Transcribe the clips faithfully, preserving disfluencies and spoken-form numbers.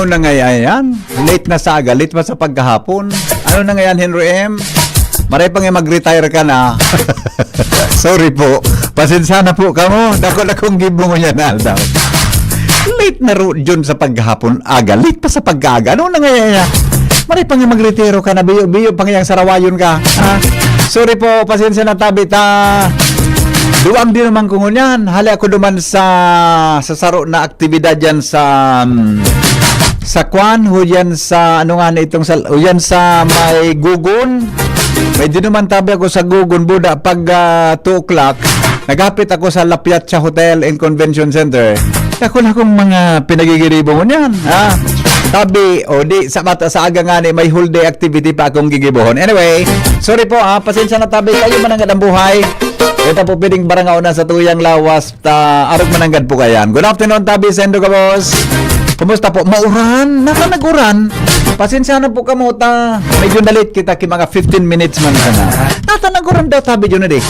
Ano na ngayon yan? Late na sa aga, late pa sa pagkahapon. Ano na ngayon, Henry M? Maray pa nga mag-retire ka na. Sorry po. Pasensya na po kamo. Dako na kong gibo ngunyan na aldaw. Late na ro dyan sa paghapon aga. Late pa sa pagkaaga. Ano na ngayon yan? Maray pa nga magretiro ka na. Biyo-biyo pa nga yung sarawayon ka. Ha? Sorry po. Pasensya na, tabi ta. Duwang din naman ko ngunyan. Hali ako duman sa, sa saro na aktibidad yan sa, mm, sa kwan, ho yan sa, ano nga na itong, sa, ho yan sa may Gugon. May dinuman tabi ako sa Gugon, buda, pag, ah, two o'clock, naghapit ako sa La Piazza Hotel and Convention Center. Ako na kung mga pinagigiribo mo niyan, ha? Tabi, o di, sa mata, sa aga nga ni, may whole day activity pa akong gigibohon. Anyway, sorry po, ha? Pasensya na, tabi, kayo mananggad ang buhay. Ito po, pwedeng barangaw na sa tuyang lawas. Ta, arog mananggad po kayan. Good afternoon, Tabi, Sendo Gabos. Kumusta po? Mauran? Nata nag-uran? Pasensya na po kamo ta. Medyo nalit kita ki mga fifteen minutes man sana. Nata nag-uran daw, Tabi, yun na di.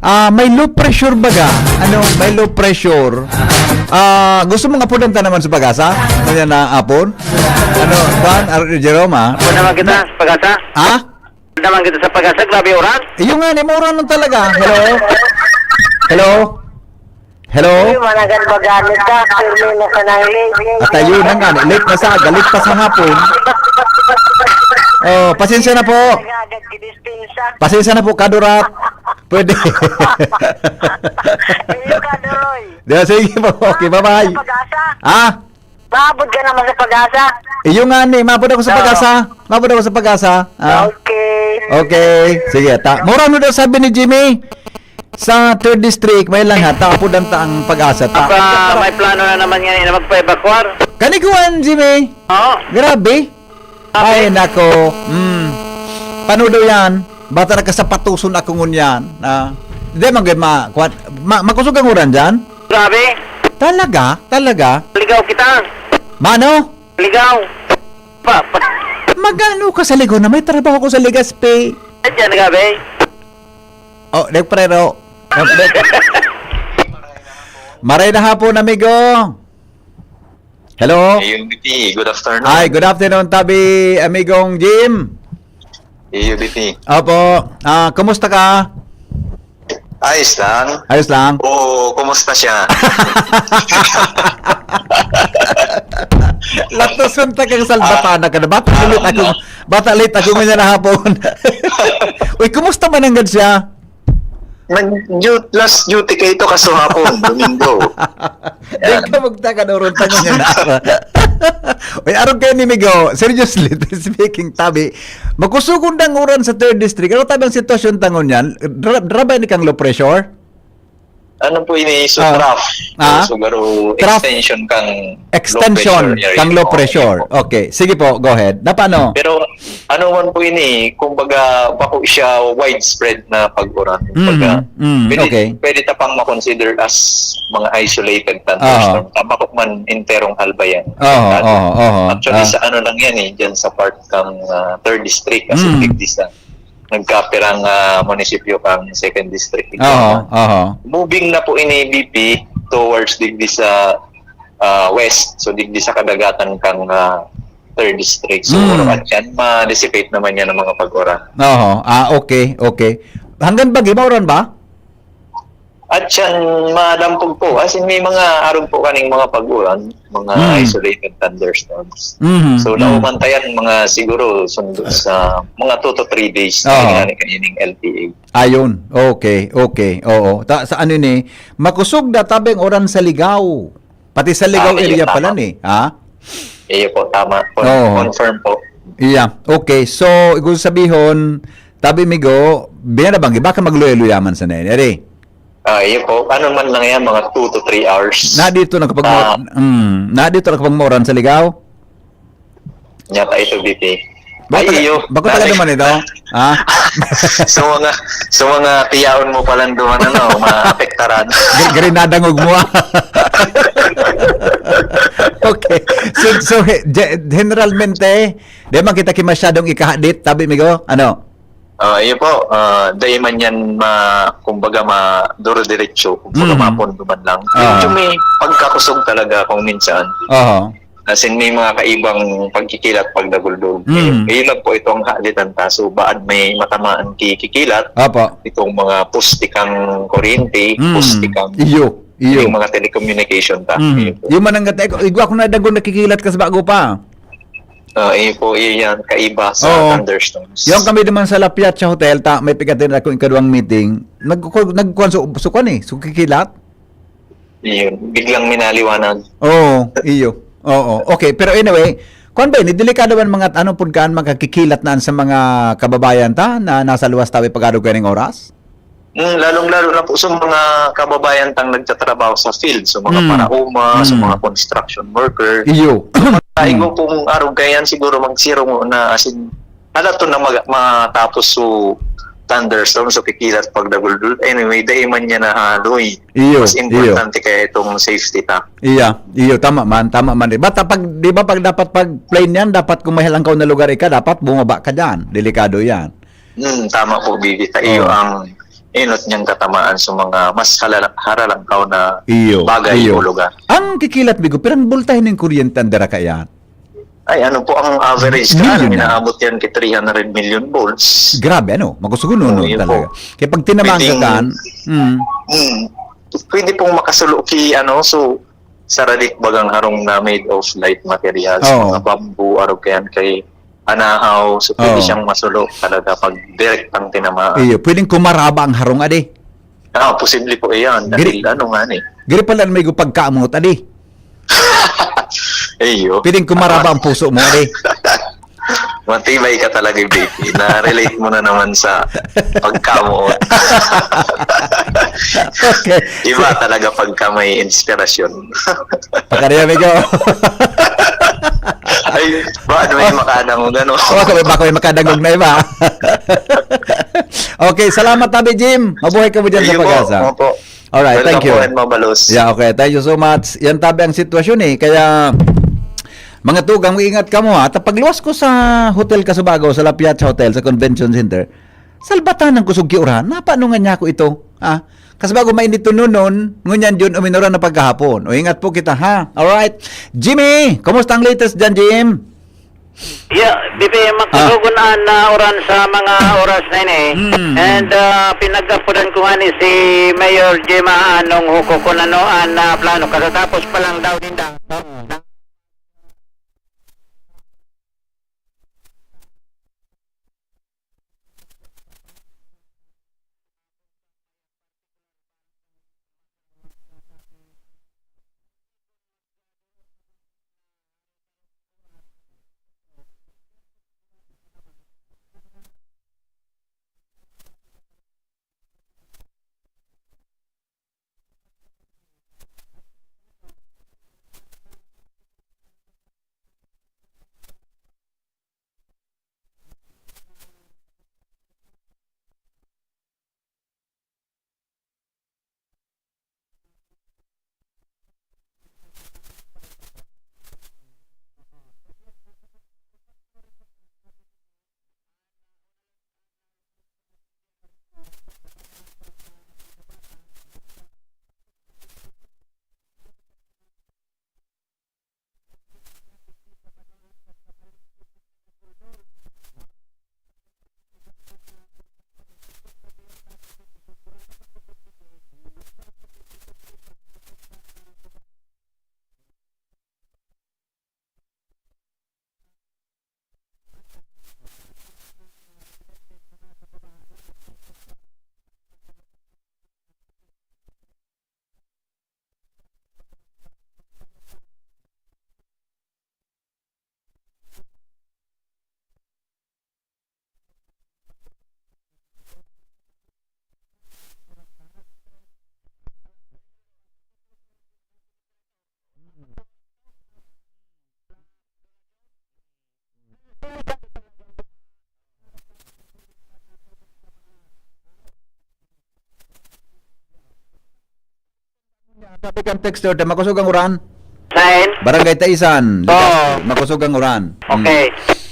Ah, may low pressure baga? Ano, may low pressure? Ah, gusto mong apudan ta naman sa pag-asa? Ano yan na apon? Ano, Juan, Ar-, Jerome, ah? Ako naman kita, pag-asa. Ha? Naman kita sa pag-asa, grabe uran. Iyo nga, ni mura nun talaga. Hello? Hello? Hello? Uy, managal ba gamit ka? Pirmi na sa nangli. At ayun na nga, late na sa, galit pa sa hapon. Oh, pasensya na po. Agad, dispensa. Pasensya na po, Kadurat. Pwede. Iyo ka, Doroy. Di ba, sige po. Okay, bye-bye. Sa pag-asa. Ah? Maabot ka naman sa pag-asa. Iyo nga ni, maabot ako sa Oo. pag-asa. Maabot ako sa pag-asa. Ah. Okay. Okay. Sige, ta. Mura no daw sabi ni Jimmy, sa third district, may lang ha, tapod ang taang pag-asa. Ta. Aba, may plano na naman ngayon na magpa-evacuar. Kaniguan, Jimmy. Oo. Grabe. Ay, nako. Mm. Paano daw yan? Bata nagkasapatuson ako ngunyan. Ah. Hindi, mag, ma, kuwan, ma, makusog ang uran dyan? Grabe. Talaga? Talaga? Ligaw kita. Mano? Ligaw. Pa, pa. Magano ka sa Ligaw na may trabaho ko sa Legazpi? Ay, dyan, grabe. Oh, nagprero. Maray na hapon, amigo. Hello? Ayun, B T, good afternoon. Ay, good afternoon, tabi, amigong Jim. Iyo, B T. Opo. Ah, kumusta ka? Ayos lang. Ayos lang? Oo, kumusta siya? Latoson ta kang salbatana ka na. Bata Ah, late ako, ano? bata late ako ngayon na hapon. Uy, kumusta man nanggad siya? Nag-, du-, last duty kayo ito, kaso hapon, Domingo. Di Yan. ka magtaga na ron, tanong nga na. Uy, arog kayo ni Migo, seriously speaking, tabi, makusugon dang uran sa third district. Ano tabi ang sitwasyon tangon yan? Dra-, drabay ni kang low pressure? Ano po ini, so Ah. trough. Ah? So, garo Trough. extension kang Extension low pressure area. kang low Oo, pressure. yun po. Okay. Sige po, go ahead. Na paano? Pero ano man po ini, kumbaga, bako siya widespread na pag-uran. Kumbaga, Mm, mm, pwede, okay. pwede ta pang makonsider as mga isolated thunderstorm. Aha. Tama ko man, enterong halba yan. Aha, Delikado. aha, aha. Actually, Ah. sa ano lang yan eh, dyan sa part ng ah, third district, kasi Mm. digdi sa nagkapirang ah, munisipyo kang second district. Aha, Ignaman. aha. Moving na po ini, B P, towards digdi sa ah, west. So, digdi sa kadagatan kang ah, third district. So, Mm. at yan, ma-dissipate naman yan ng mga pag-uran. Oo. Ah, okay, okay. Hanggang bagi, mauran ba? At yan, madampog po. As in, may mga arog po kaning mga pag-uran, mga Mm. isolated thunderstorms. Mhm, So, mm. nauman tayan mga siguro sundo sa mga two to three days Oo. na yan, kanining L T A. Ayun. Okay, okay. Oo. Ta-, sa ano ni, makusog na tabi ang uran sa Ligaw. Pati sa Ligaw Ah, iyo, area pala tama. ni, ha? Iyo po, tama. Con-, Oo. confirm po. Iya. Okay. So, igul sabihon, tabi migo, biya na banggi, baka magluya-luya man sa nene. Ere? Ah, iyo po. Ano man lang yan, mga two to three hours. Na dito nakapag Ah. mm, na dito nakapag mauran sa Ligaw? Nyata ito, B P. Bako Ay, taga, iyo. bako taga Dali. naman ito? Ha? So, mga, so, mga tiyaon mo palang duman, ano, maapektaran. Gr-, grinadangog mo, ah. Okay. So, so, he-, ge-, generalmente, di man kita ki masyadong ikahadit, tabi, migo? Ano? Ah, iyo po. Ah, dai man yan ma-, kumbaga, ma-, duro-diretso, kumbaga, Mm. mapondo man lang. Ah. Medyo may pagkakusog talaga kung minsan. Aha. As in, may mga kaibang pagkikilat, pagdaguldol. Mm. Eh, yun lang po itong halitan ta. So, baad may matamaan ki-, kikilat, Apo. itong mga poste kang kuryente, Mm. poste kang Iyo, iyo. yung mga telecommunication ta. Mm. Iyo po. Yung mananggat, eh, igwa ko na dagong nakikilat kas bago pa. Ah, iyo po, iyo yan, kaiba sa Oo. thunderstorms. Yung kami naman sa La Piazza Hotel, ta, may pigatin ako yung kaduwang meeting. Nag-, nagkuhan so, so kwan eh, so kikilat. Iyo, biglang minaliwanag. Oo, iyo. Oo. Okay, pero anyway, kwan ba, ni delikado man mga ano, pud kaan, magkakikilat na sa mga kababayan ta na nasa luwas tawi pag-aro kaning oras? Mm, lalong-lalo na po sa mga kababayan tang nagtatrabaho sa field, sa mga Mm. paraoma, sa Mm. mga construction worker. Iyo. Sa mga Mm. igo pong arog kayan, siguro magsirong na, as in, halaton na mag-, matapos so thunderstorm, so kikilat, pagdaguldol. Anyway, dai man niya nahaloy. Iyo, Mas iyo. importante kaya itong safety ta. Iya, iyo, tama man, tama man. Di ba, ta-, pag, di ba, pag dapat pag plane yan, dapat kung may halangkaw na lugar ika, dapat bumaba ka dyan. Delikado yan. Hmm, tama po, Bibi. Ta iyo Oo. ang inot niyang katamaan sa mga mas halala-, haralangkaw na Iyo, bagay iyo. o lugar. Ang kikilat, Bigo, pirang boltahe ning kuryente ang dara kaya? Ay, ano po ang average ka? Milyon na. Inaabot yan kay three hundred million volts. Grabe, ano? Makusog nun, Oo, nun yun talaga. po. Kaya pag tinamaan ka Pwedeng kan, mm. Mm. Pwede pong makasulo ki, ano, so, saradik bagang harong na made of light materials, Oo. mga bamboo, arog kayan kay anahaw. So, pwede Oo. siyang masulo talaga pag direktang tinamaan. Iyo, pwedeng kumaraba ang harong, adi. Ah, posible po iyan. Dahil Giri-, ano nga ni? giri pala may pagkamot, adi. Iyo. Pwedeng kumaraba ang puso mo, adi. Matibay ka talaga, baby. Na-relate mo na naman sa pagkamoot. Okay. Iba talaga pagka may inspirasyon. Pakari, amigo. Ay, ba, ano may Okay. makadangog, ano? Baka may, baka may makadangog na iba. Okay, salamat, Tabi Jim. Mabuhay ka mo dyan sa Iyo po, Pag-asa. opo. Alright, Welcome thank you. po and mabalos. Yeah, okay. Thank you so much. Yan tabi ang sitwasyon eh. Kaya, mga tugang, ingat kamo ha. Ta pagluwas ko sa Hotel Kasubago, sa La Piazza Hotel, sa Convention Center, salbatanan ko sugki uran. Napano nga niya ako ito? Ha? Kasubago mainit to noon, ngunyan yun, uminuran na pagkahapon. O, ingat po kita, ha? Alright. Jimmy, kumusta ang latest dyan, Jim? Yeah, Bibi, Ah. makusugon an, ah, uran sa mga oras na ini. Mm. And, ah, pinag-apudan ko nga ni si Mayor Gemma anong huko kung ano an, ah, plano. Katatapos pa lang daw ninda. Sabi kang texter, ta makusog ang uran. Sain? Barangay Taisan, Oo. Legazpi, makusog ang uran. Mm. Okay.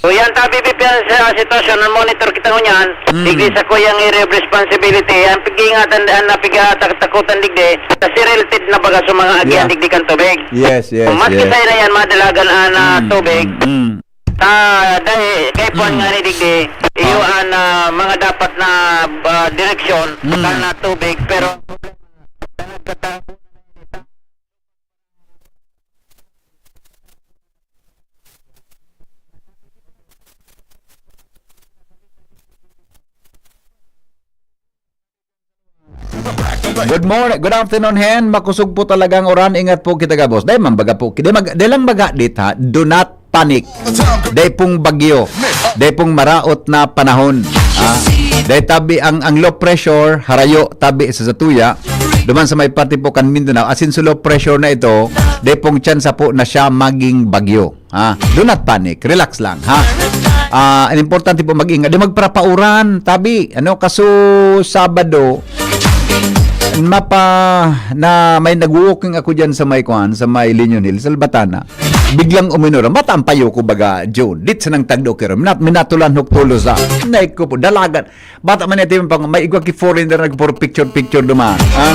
So, yan, tabi, Pipian, sa sitwasyon, ang monitor kita ngunyan, Mm. digdi sa kuyang area of responsibility, ang pag-iingatan, ang napigatakutan digdi, kasi related na baga sa mga agihan Yeah. digdi kan tubig. Yes, yes, Kung maski yes. sa ina yan, madalagan ang, ah, Mm, tubig, mm, mm. ah, dahil kay Puan Mm. nga ni digdi, iyo Ah. ang, ah, mga dapat na, ah, direksyon Mm. kan, ah, tubig, pero Good morning, good afternoon, Hen. Makusog po talagang uran. Ingat po kita gabos. Dai man baga po, dai mag-, dai lang baga dit, ha. Do not panic. Dai pong bagyo. Dai pong maraot na panahon. Ah, dai tabi ang, ang low pressure, harayo, tabi sa satuya. Duman sa may parte po kan Mindanao, asin sa low pressure na ito, dai pong tsansa po na siya maging bagyo. Ha? Do not panic. Relax lang, ha? Ah, ang importante po mag-ingat. Di magparapauran, tabi. Ano, kaso Sabado, mapa, na may nag-walking ako dyan sa may kwan, sa may Union Hill, sa Albatana. Biglang uminuran. Bata ang payo ko baga, June. Dit sa nang tagdo kiro. Minat-, minatulan hok tulo sa. Nay ko po, dalagan. Bata man ito yung pang-, may igwa ki foreigner nagpuro picture-picture duman, ha?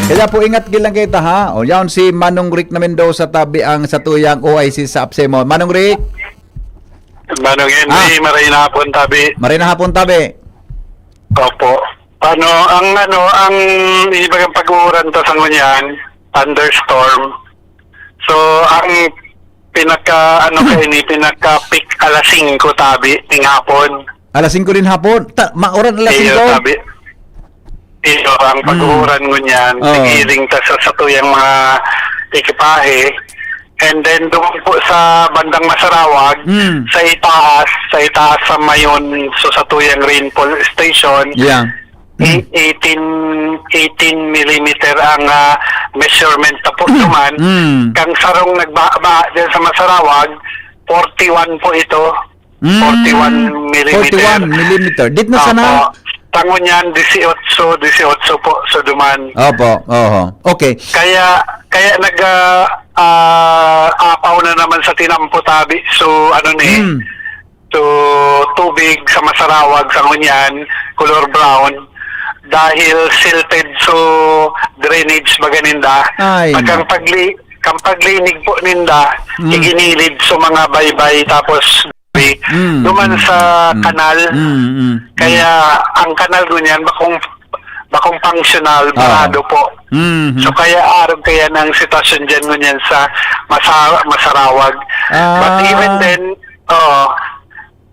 Kaya po, ingat gid lang kita, ha? O, yaon si Manong Rick na Mendoza, tabi ang satuyang O I C sa Apsemo. Manong Rick? Manong Henry, Ah. maray na hapon, tabi. Maray na hapon, tabi. Opo. Ano, ang, ano, ang ibagang pag-uuran ta sa ngunyan, thunderstorm. So, ang pinaka, ano, kaini, pinaka peak alas singko, tabi, ning hapon. Alas singko din hapon? Ta-, mauran alas Iyo, singko? tabi. Iyo, ang Hmm. pag-uuran ngunyan, Oo. nagiling ta sa satuyang mga ekipahe. And then, doon po sa bandang Masarawag, Hmm. sa itaas, sa itaas sa Mayon, so satuyang rainfall station, Yeah. i-, eighteen, eighteen millimeter ang, ah, measurement na po naman. Mm. Kang sarong nagbaha-baha dyan sa Masarawag, forty-one po ito. Mm. Forty-one millimeter. Forty-one millimeter. Dit na sana? Opo. Tango niyan, disiotso, disiotso po, so duman. Opo, oho. Okay. Kaya, kaya nag, ah, ah, apaw na naman sa tinampo tabi. So, ano ni, Mm. So, tubig sa Masarawag, sa ngunyan, color brown, dahil silted, so, drainage baga ninda. Ay, Pag ang na- pagli-, ang paglinig po ninda, Mm. iginilid sa mga baybay, tapos Mm, duman mm, sa mm. kanal. Mm, mm, mm. Kaya ang kanal ngunyan, bakong, bakong functional, Oo. barado po. Mm, mm. So, kaya arog kaya ang sitwasyon dyan ngunyan sa Masa-, Masarawag. But Ah. even then, Oo.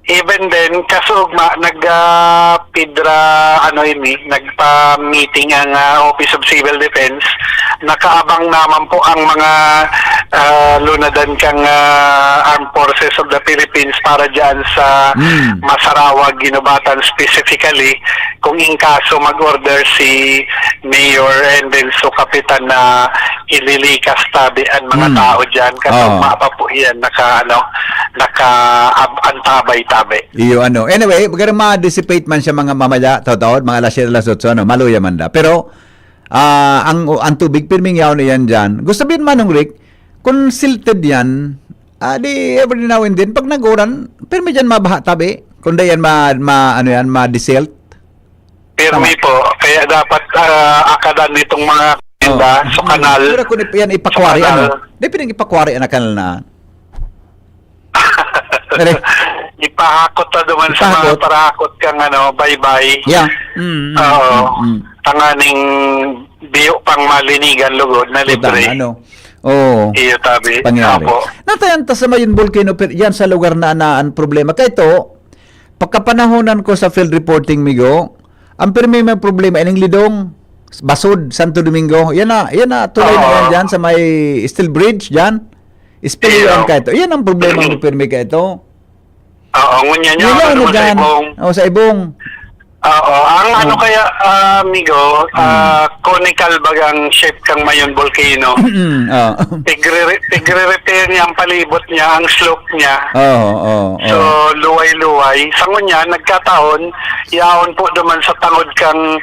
Even then, kasuugma, nag, ah, PIDRA, ano ini, nagpa-meeting ang, ah, Office of Civil Defense. Nakaabang naman po ang mga, ah, lunadan kang, ah, Armed Forces of the Philippines para dyan sa Mm. Masarawag, Guinobatan specifically. Kung in kaso mag-order si mayor and then so kapitan na ililikas tabi ang mga Mm. tao dyan. Oo. Kasuugma pa po iyan, naka, ano, naka, ab-, antabay tabi. Iyo, ano. Anyway, maganda ma-dissipate man siya mga mamaya, taod-taod, mga alas siyete, alas otso, ano, maluya man da. Pero, ah, ang, ang tubig, pirming yaon iyan dyan. Gusto bin, Manong Rick, kung silted yan, ah, di every now and then, pag nag-uran, pirmi dyan mabaha tabi. Kung di yan ma-, ma-, ano yan, ma-desilt. Pirmi Tama. po. Kaya dapat, ah, akadan nitong mga tinda Oo. sa kanal. Siguro kung ip-, yan ipakwari, Sa kanal. ano? Di, pinag-ipakwari ang kanal na. Dali. Ipahakot na duman sa mga Ipahakot. parahakot kang, ano, baybay. Yeah. Mm, mm, Oo. mm, mm. Tanganing biyo pang malinigan lugod na Puta, libre. ano? Oo. Iyo, tabi. Pangyari. Opo. Natayan ta sa Mayon Volcano, pero yan sa lugar na, na ang problema. Kaya ito, pagkapanahonan ko sa field reporting, Migo, ang pirmi may problema, ining Lidong, Basod, Santo Domingo. Yan na, yan na, tulay na Oo. yan dyan sa may steel bridge dyan. Spillway Iyo. ang kaito. Yan ang problema ng pirmi kaito. Oo, ngunyan Yan yun, ang ano ano sa dyan? Ibong. Oh, sa Ibong. Oo, ang ano Oh. kaya, ah, amigo, Hmm. ah, conical bagang shape kang Mayon Volcano. Mm, oh. Tigre-, tigre-repair niya ang palibot niya, ang slope niya. Oo, oo, So, oo. luway-luway. Sa ngunyan, nagkataon, yaon po naman sa tangod kang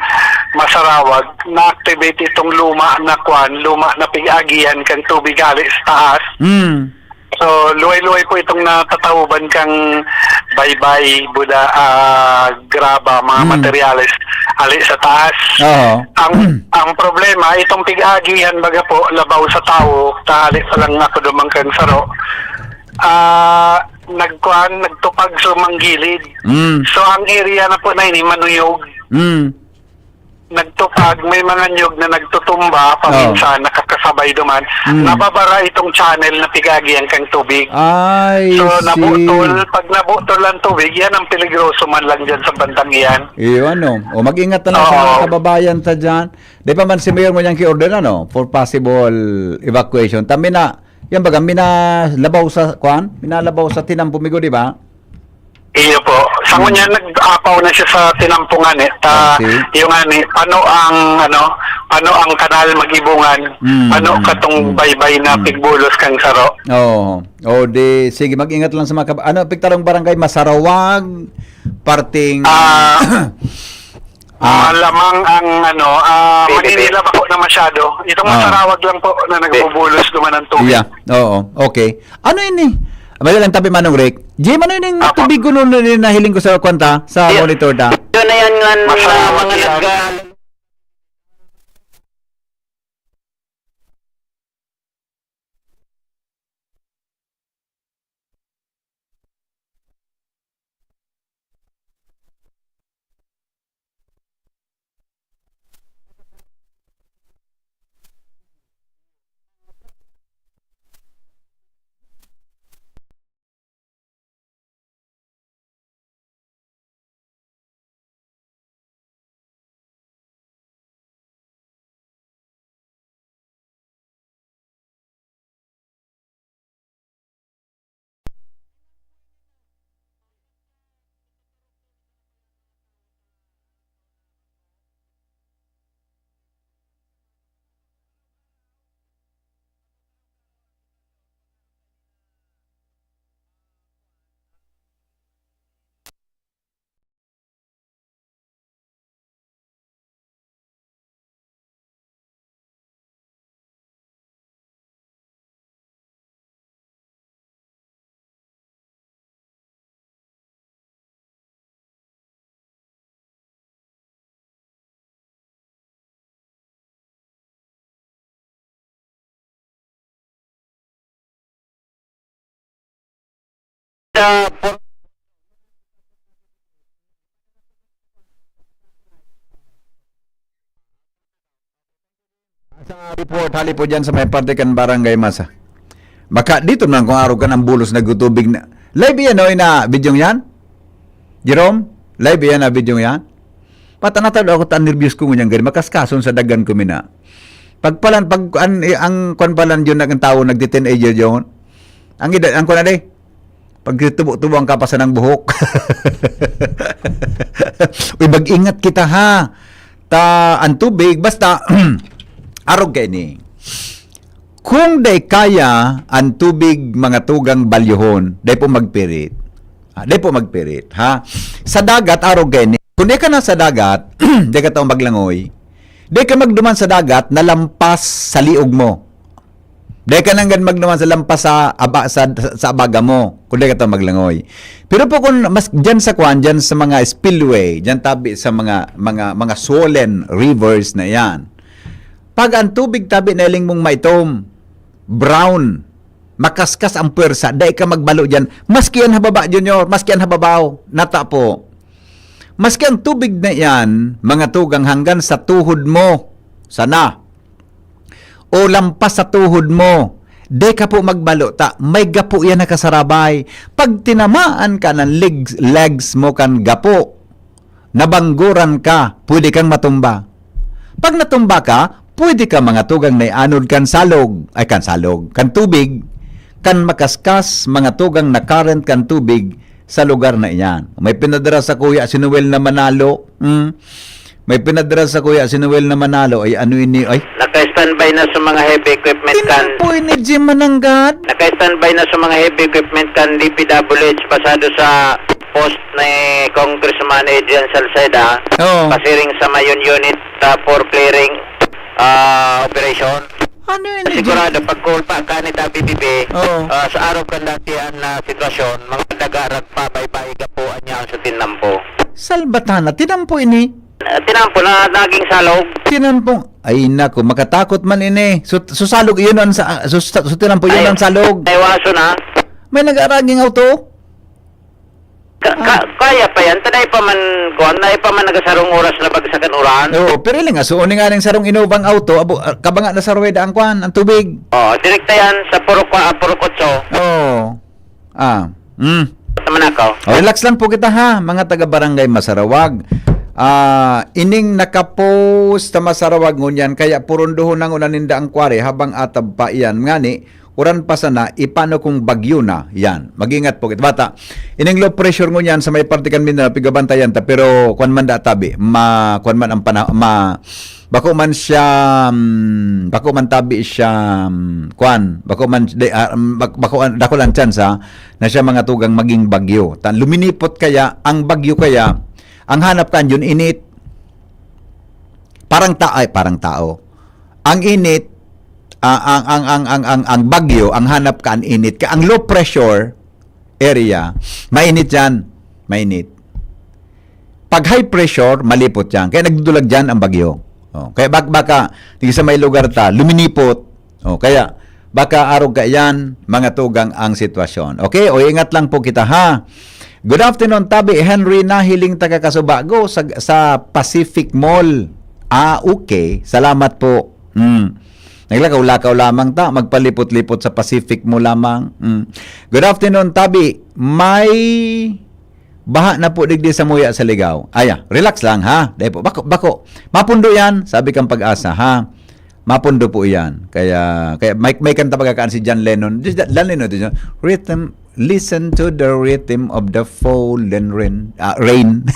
Masarawag, na-activate itong luma na kwan, luma na pig-agihan kang tubig hali sa taas. Mm. So, luway-luway po itong natatahuban kang baybay, buda, ah, graba, mga Hmm. materyales, ali sa taas. Oo. Ang, ang problema, itong pig-agihan, baga po, labaw sa tawo, ta hali pa lang ako duman kang saro. Ah, nagkuhan, nagtupag sa manggilid. Hmm. So, ang area na po na ini, manuyog. Hmm. Nagtupag, may mga niyog na nagtutumba, paminsan Oo. nakakasabay duman. Mm. Nababara itong channel na pig-agihan kang tubig. I So, see. nabutol. Pag nabutol ang tubig, yan ang peligroso man lang dyan sa bandang iyan. Iyo, ano. O, mag-ingat na lang sa mga Oo. kababayan ta dyan. Di pa man si Mayor mo niyang ki-order, ano, for possible evacuation. Tami na, yan baga, minalabaw sa, kwan? Minalabaw sa tinampo, migo, di ba? Iyo po. Sa Hmm. ngunyan, nag-apaw na siya sa tinampungan eh. Ta, I see. yung ani, paano ang, ano, paano ang kanal mag-ibungan? Hmm. Paano katong Hmm. baybay na Hmm. pigbulos kang saro? Oo. O, di, sige, mag-ingat lang sa mga kab-, ano, piktarong barangay, Masarawag, parting Ah, Ah. malamang ang, ano, ah, Pwede, Manila pwede. bako na masyado. Itong Ah. Masarawag lang po na Pwede. nagbubulos duman ang tubig. Yeah, oo. Okay. Ano ini? Madali lang, Tabi Manong Rick. Jim, ano ini ang Apo. tubig kuno na nahiling ko sa kwanta, sa Yun. monitor ta? Yun na yan nga, Masarawag mga yan. nag- Sa report, hali po dyan sa may parte kan Barangay Masa. Baka dito man kung araw ka ng bulos nagtutubig na. Live yan, oy, na video yan? Jerome? Live yan na video yan? Patanatado ako, tan nervyos ko ngunyan gani, makaskason sa dagan ko mina. Pagpalan, pag, an, ang kwan palan yun, ang tao, nagti-teenager yun. Ang edad, ang kwan na di? Pag tubo-tubo ang kapasan ng buhok. Uy, mag-ingat kita, ha. Ta, ang tubig, basta, arog kaini. Kung dai kaya ang tubig, mga tugang, balyohon, dai po magpirit. Ah, dai po magpirit, ha? Sa dagat, arog kaini. Kung dai ka na sa dagat, dai ka tao maglangoy, dai ka magduman sa dagat na lampas sa liog mo. Dai ka nanggad magduman sa lampas sa aba-, sa, sa, sa abaga mo, kung dai ka tao maglangoy. Pero po kung mas dyan sa kwan, dyan sa mga spillway, dyan tabi sa mga, mga, mga swollen rivers na yan, pag ang tubig tabi na iling mong maitom, brown, makaskas ang puwersa, dai ka magbalo diyan. Maski yan hababa, Junior, maski yan hababaw, nata po. Maski ang tubig na yan, mga tugang, hanggan sa tuhod mo, sana, o lampas sa tuhod mo, dai ka po magbalo, ta may gapo yan nakasarabay. Pag tinamaan ka ng legs, legs mo kan gapo, nabangguran ka, pwede kang matumba. Pag natumba ka, pwede ka, mga tugang, naianod kan salog, ay, kan salog, kan tubig, kan makaskas, mga tugang, na current kan tubig sa lugar na iyan. May pinadara sa kuya si Noel na Manalo. Hmm. May pinadara sa kuya si Noel na Manalo. Ay, ano ini? Ay. Naka-standby na sa mga heavy equipment Tinan kan po ini, Jim Mananggad. Naka-standby na sa mga heavy equipment kan D P W H pasado sa post ni Congressman Adrian Salceda, Oo. pasiring sa Mayon Unit, ah, for clearing, ah, operation. Ano yun? Sigurado, pagkulpa ka ni Tabi Bibi, Oo. ah, sa araw kan datihan na sitwasyon, mga daga ragpabaybay gapo an yaon sa tinampo. Salbatana, tinampo ini. Ah, tinampo na naging salog. Tinampo. Ay nako, makatakot man ini. So, so salog iyon ang sa so, so, so tinampo iyon Ay, ang salog. Naiwaso na. May nag-araging auto. Ka, ka, kaya pa yan. Tanay pa man, kuan, tanay pa man nagasarong oras na bagsakan uran. Oo, pero ilang aso, uning aning sarong inubang auto, abo, ah, kabanga na sa ruweda ang kuan, ang tubig. Oh, direkta yan sa Purok, ah, Purok Otso. Oo. Ah, mm. Sa Manakaw. O, relax lang po kita ha, mga taga Barangay Masarawag. Ah, ining nakapost sa Masarawag ngunyan, kaya purunduhon na nguna ninda ang kware habang atab pa iyan. Ngani, uran pa sana, ipano kung bagyo na? Yan, mag-ingat po kita. Bata, ining low pressure ngunyan sa may parte kan Mindanao, pigabantayan ta, pero kwan man da tabi, ma, kwan man ang pana, ma, bako man siya, mm, bako man tabi siya, mm, kwan, bako man, de, ah, mm, bak-, bako, an- dako lang chance ha, na siya mga tugang maging bagyo. Tan luminipot kaya, ang bagyo kaya, ang hanap kan yun, init. Parang ta-, ay, parang tao. Ang init, ah, ang, ang, ang, ang, ang, ang bagyo, ang hanap kan init. Kaya ang low pressure area, mainit yan. Mainit. Pag high pressure, malipot yan. Kaya nagdudulag dyan ang bagyo. Oh, kaya bak-, baka, di sa may lugar ta, luminipot. Oh, kaya, baka arog ka yan, mga tugang ang sitwasyon. Okay? O, ingat lang po kita, ha? Good afternoon, Tabi Henry, nahiling taga Kasubago sa, sa Pacific Mall. Ah, okay. Salamat po. Mm. Naglakaw-lakaw lamang ta, magpalipot-lipot sa Pacific Mall lamang. Mm. Good afternoon, Tabi. May baha na po digdi sa Muya sa Ligao. Aya, relax lang ha. Dahil po, bako, bako. Mapundo yan, sabi kang Pag-asa ha. Mapundo po yan. Kaya, kaya may, may kanta baga kaan si John Lennon. Di- John Lennon, di siya, rhythm, listen to the rhythm of the fallen rain. Ah, rain.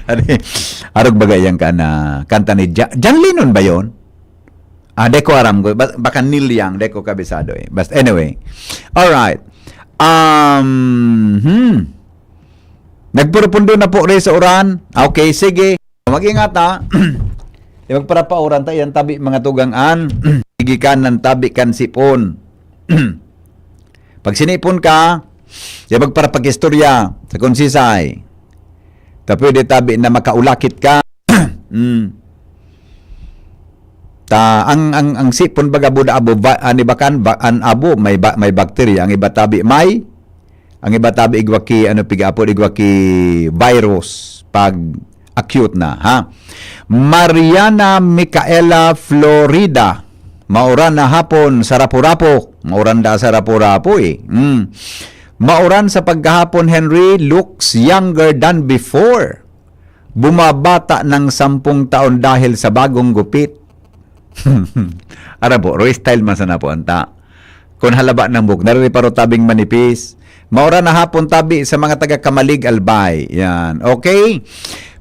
Ano yun? Arog baga yan ka na kanta ni Ja- John Lennon ba yon? Ah, di ko aram ko. Ba- Baka Neil Young, di ko kabisado eh. But anyway. Alright. Um, hmm. Nagpurupundo na po rin sa uran. Okay, sige. Mag-ingat ha. Di magparapauran ta yan tabi mga tugang an. Sige ka ng tabi kan sipon. Pag sinipon ka, di magparapag-istorya sa kunsisay. Ta pwede tabi na makaulakit ka. Mm. Ta ang ang ang sipon baga buda abo ba, an iba kan ba, an abo may ba, may bakterya, ang iba tabi may, ang iba tabi igwa ki ano pigaapod igwa ki virus pag acute na ha. Mariana Micaela Florida, mauran na hapon sa Rapu-Rapu. Mauran da sa Rapu-Rapu eh. Mm. Mauran sa pagkahapon, Henry looks younger than before. Bumabata ng sampung taon dahil sa bagong gupit. Ara po, restyle man sana po anta. Kung halaba ng buhok, naririparotabing manipis. Mauran na hapon tabi sa mga taga Kamalig, Albay. Yan. Okay?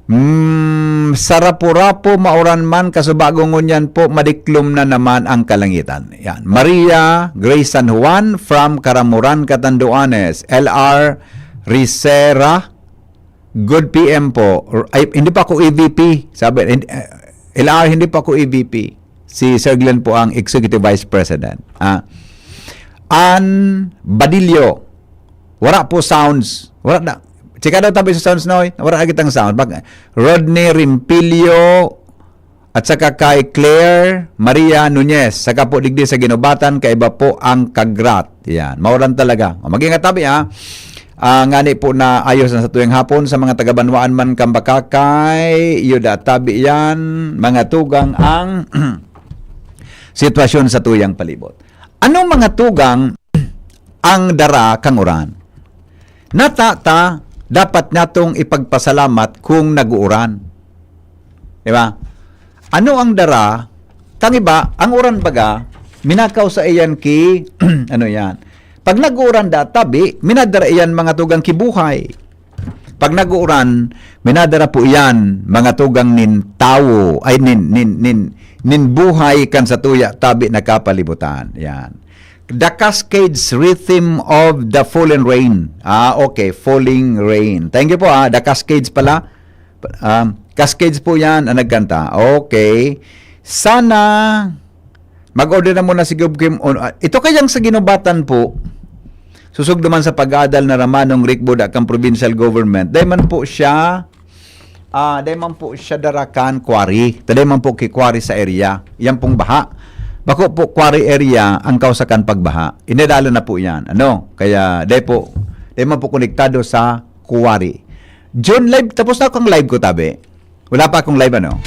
Mm, sa Rapu-Rapu, mauran man, kasubago ngunyan po, madiklom na naman ang kalangitan. Yan. Maria Grace San Juan from Karamuran, Catanduanes. L R Ricera, good P M po. Ay, hindi pa ako E V P. Sabi, hindi, eh, L R, hindi pa ako E V P. Si Sir Glenn po ang Executive Vice President. Ah. An Badillo, wala po sounds. Wala na. Chika daw tabi sa sounds, Noy. Wala na kitang sound. Bak- Rodney Rimpilio, at saka kay Claire Maria Nunez, saka po digdi sa Ginubatan, kaiba po ang kagrat. Yan, mauran talaga. O, mag-ingat tabi, ha. Ah, ngani po na ayos na sa tuyang hapon sa mga taga-Banwaan man, Kambakakay, iyo da tabi yan, mga tugang ang sitwasyon sa tuyang palibot. Anong mga tugang ang dara kang uran? Natata, dapat natong ipagpasalamat kung nag-uuran. Di ba? Ano ang dara? Kang iba, ang uran baga, minakaw sa iyan ki, ano yan? Pag nag-uuran da tabi, minadara iyan mga tugang kibuhay. Pag nag-uuran, minadara po iyan mga tugang nin tawo, ay nin, nin, nin, nin buhay kan satuya tabi na kapalibutan. Yan. The Cascades Rhythm of the Fallen Rain. Ah, okay. Falling Rain. Thank you po, ah. The Cascades pala. Um, Cascades po yan ang nagkanta. Okay. Sana Mag-order na muna si Gov Kim on, ah, ito kayang sa ginubatan po, susog naman sa pag-aadal na ramanong Rick Buda kang provincial government. Dahil man po siya, ah, dahil man po siya darakan quarry. Dahil man po ki quarry sa area. Yan pong baha. Bako po quarry area ang kausakan pagbaha. Inadala na po yan. Ano? Kaya dahil po, dahil man po konektado sa quarry. June live, tapos na akong live ko, tabi. Wala pa akong live, ano?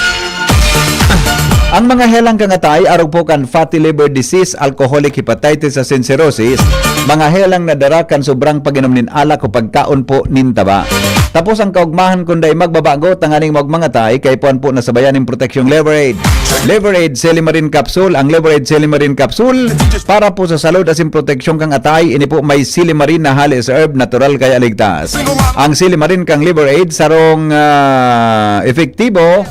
Ang mga helang kang atay, arog po kan fatty liver disease, alcoholic hepatitis asin cirrhosis, mga helang na dara kan sobrang pag-inom nin alak o pagkaon po nin taba. Tapos ang kaugmahan kun dai magbabago, tanganing magmangatay, kay puan po nasabayan nin proteksyong Liver Aid. Liver Aid Silimarin Capsule. Ang Liver Aid Silimarin Capsule, para po sa salud asin proteksyon kang atay, ini po may silimarin na hali sa herb, natural kaya ligtas. Ang silimarin kang Liver Aid, sarong, ah, epektibo,